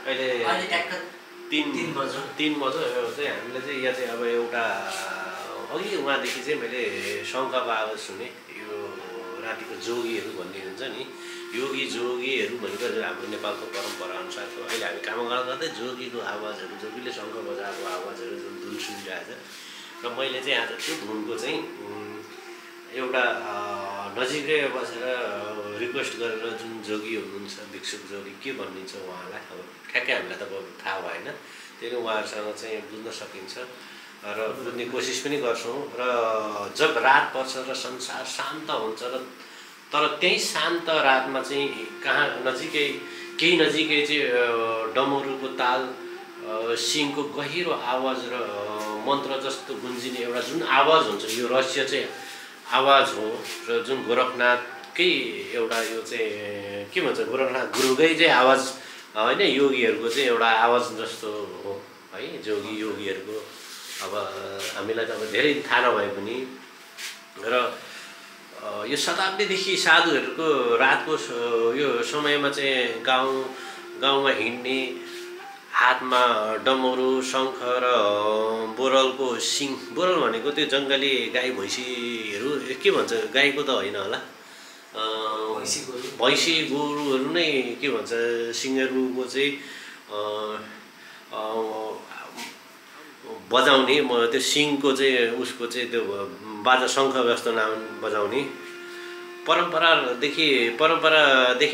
अहिले ट्याक्क 3 बज्यो चाहिँ हामीले चाहिँ यहाँ चाहिँ अब एउटा अघि उहाँदेखि चाहिँ मैले शङ्खको आवाज सुने। यो रातिको जोगीहरू भन्ने हुन्छ नि, योगी जोगीहरू भनेको हाम्रो नेपालको परम्परा अनुसारको अहिले हामी काम गर्दा जोगीको आवाजहरू, जोगीले शङ्ख बजाएको आवाजहरू जुन धुन सुनिरहेछ र मैले चाहिँ आज त्यो धुनको चाहिँ एउटा नजिकै बसेर रिक्वेस्ट गरेर जुन जोगी हुनुहुन्छ भिक्षुक जोगी के भनिन्छ उहाँलाई अब ठ्याक्कै हामीलाई त थाहा भएन, त्यही उहाँहरूसँग चाहिँ बुझ्न सकिन्छ र बुझ्ने कोसिस पनि गर्छौँ। र जब रात पर्छ र संसार शान्त हुन्छ र तर त्यही शान्त रातमा चाहिँ कहाँ नजिकै केही नजिकै चाहिँ डमरुको ताल, सिङको गहिरो आवाज र मन्त्र जस्तो गुन्जिने एउटा जुन आवाज हुन्छ, यो रहस्य चाहिँ आवाज हो। र जुन गोरखनाथकै एउटा यो चाहिँ के भन्छ, गोरखनाथ गुरुकै चाहिँ आवाज होइन, योगीहरूको चाहिँ एउटा आवाज जस्तो हो है जोगी योगीहरूको। अब हामीलाई त अब धेरै थाहा नभए पनि र यो शताब्दीदेखि साधुहरूको रातको यो समयमा चाहिँ गाउँमा हिँड्ने, हातमा डमरू शङ्ख र बोरलको सिङ, बोरल भनेको त्यो जङ्गली गाई भैँसीहरू के भन्छ, गाईको त होइन होला, भैँसी गोरुहरू नै के भन्छ, सिङहरूको चाहिँ बजाउने, त्यो सिङको चाहिँ उसको चाहिँ त्यो बाजा शङ्ख जस्तो नाम बजाउने परम्परादेखि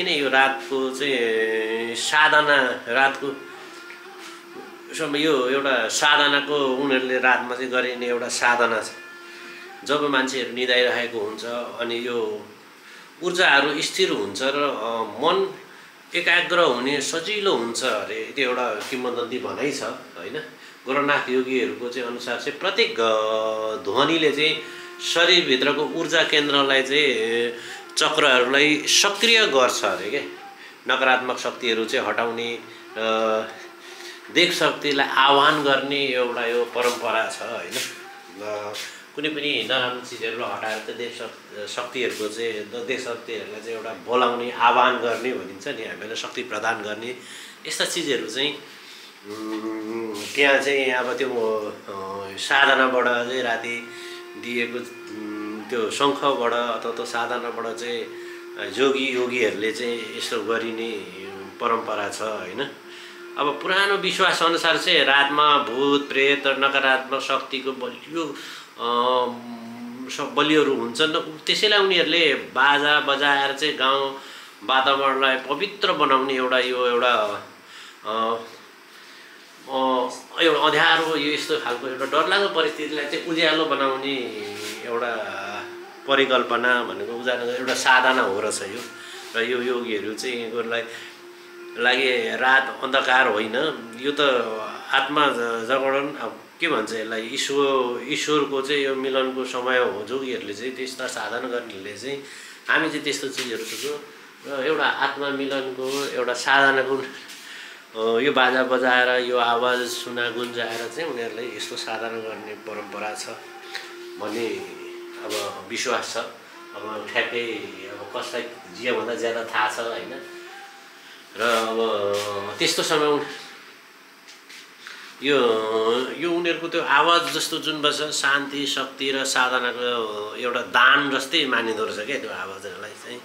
नै यो रातको चाहिँ साधना, रातको समय यो एउटा साधनाको उनीहरूले रातमा चाहिँ गरिने एउटा साधना छ। जब मान्छेहरू निदाइरहेको हुन्छ अनि यो ऊर्जाहरू स्थिर हुन्छ र मन एकाग्र हुने सजिलो हुन्छ अरे, त्यो एउटा किंवदन्ती भनाइ छ होइन। गोरखनाथ योगीहरूको चाहिँ अनुसार चाहिँ प्रत्येक ध्वनिले चाहिँ शरीरभित्रको ऊर्जा केन्द्रलाई चाहिँ चक्रहरूलाई सक्रिय गर्छ अरे के, नकारात्मक शक्तिहरू चाहिँ हटाउने, देख शक्तिलाई आह्वान गर्ने एउटा यो परम्परा छ होइन। कुनै पनि नराम्रो चिजहरूलाई हटाएर चाहिँ देख शक्तिहरूको चाहिँ, देख शक्तिहरूलाई चाहिँ एउटा बोलाउने, आह्वान गर्ने भनिन्छ नि, हामीलाई शक्ति प्रदान गर्ने यस्ता चिजहरू चाहिँ त्यहाँ चाहिँ अब त्यो साधनाबाट चाहिँ राति दिएको त्यो शङ्खबाट अथवा त्यो साधनाबाट चाहिँ योगीहरूले चाहिँ यस्तो गरिने परम्परा छ होइन। अब पुरानो विश्वास अनुसार चाहिँ रातमा भूत प्रेत र नकारात्मक शक्तिको बलियोहरू हुन्छन्, त्यसैलाई उनीहरूले बाजा बजाएर चाहिँ गाउँ वातावरणलाई पवित्र बनाउने एउटा अँध्यारो यो यस्तो खालको एउटा डरलाग्दो परिस्थितिलाई चाहिँ उज्यालो बनाउने एउटा परिकल्पना भनेको उज्यालो एउटा साधना हो रहेछ यो। र यो योगीहरू चाहिँ लागि रात अन्धकार होइन, यो त आत्मा जागरण, अब के भन्छ यसलाई, ईश्वरको चाहिँ यो मिलनको समय हो। जोगीहरूले चाहिँ त्यस्ता साधना गर्नेहरूले चाहिँ हामी चाहिँ त्यस्तो चिजहरू सोच्छौँ र एउटा आत्मा मिलनको एउटा साधनाको यो बाजा बजाएर यो आवाज गुन्जाएर चाहिँ उनीहरूले यस्तो साधना गर्ने परम्परा छ भन्ने अब विश्वास छ। अब ठ्याक्कै अब कसलाई जियोभन्दा ज्यादा थाहा छ होइन। र अब त्यस्तो समय यो उनीहरूको त्यो आवाज जस्तो जुन बस्छ शान्ति शक्ति र साधनाको एउटा दान जस्तै मानिँदो रहेछ क्या त्यो आवाजहरूलाई चाहिँ।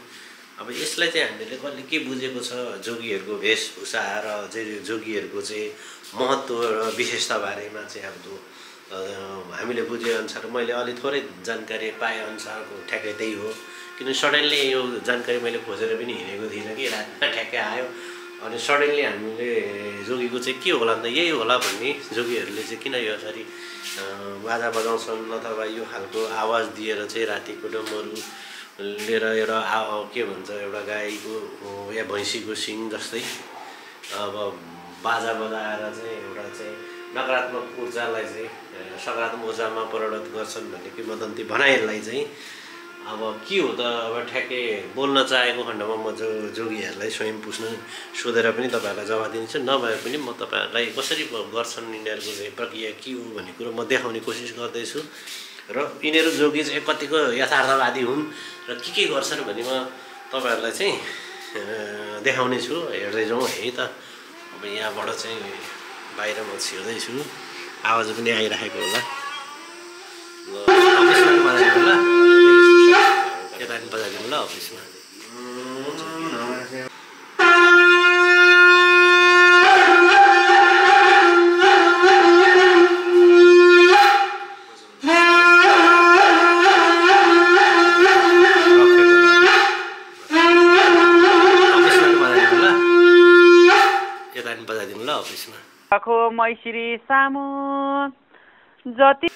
अब यसलाई चाहिँ हामीले कसले के बुझेको छ, जोगीहरूको वेशभूषा र जोगीहरूको चाहिँ महत्त्व र विशेषता बारेमा चाहिँ अब हामीले बुझेअनुसार मैले अलि थोरै जानकारी पाएअनुसारको ठ्याक्कै त्यही हो। किन सडनली यो जानकारी मैले खोजेर पनि हिँडेको थिइनँ कि रातमा ठ्याक्कै आयो अनि सडनली हामीले जोगीको चाहिँ के होला त यही होला भन्ने, जोगीहरूले चाहिँ किन यो यसरी बाजा बजाउँछन् अथवा यो खालको आवाज दिएर चाहिँ रातिको डमरू लिएर एउटा के भन्छ एउटा गाईको या भैँसीको सिङ जस्तै अब बाजा बजाएर चाहिँ एउटा चाहिँ नकारात्मक ऊर्जालाई चाहिँ सकारात्मक ऊर्जामा परिणत गर्छन् भन्ने किंवदन्ती भनाइहरूलाई चाहिँ अब के हो त। अब ठ्याक्कै बोल्न चाहेको खण्डमा म जोगीहरूलाई स्वयं सोधेर पनि तपाईँहरूलाई जवाफ दिन्छु, नभए पनि म तपाईँहरूलाई कसरी गर्छन् यिनीहरूको चाहिँ प्रक्रिया के हो भन्ने कुरो म देखाउने कोसिस गर्दैछु। र यिनीहरू जोगी चाहिँ कतिको यथार्थवादी हुन् र के गर्छन् भन्ने म तपाईँहरूलाई चाहिँ देखाउने छु। हेर्दै जाउँ है त। अब यहाँबाट चाहिँ बाहिर म छिर्दैछु आवाज पनि आइरहेको होला अफिसमा बजाइदिनु ल यता पनि बजाइदिनु ल अफिसमा आखो मैश्री सामु जति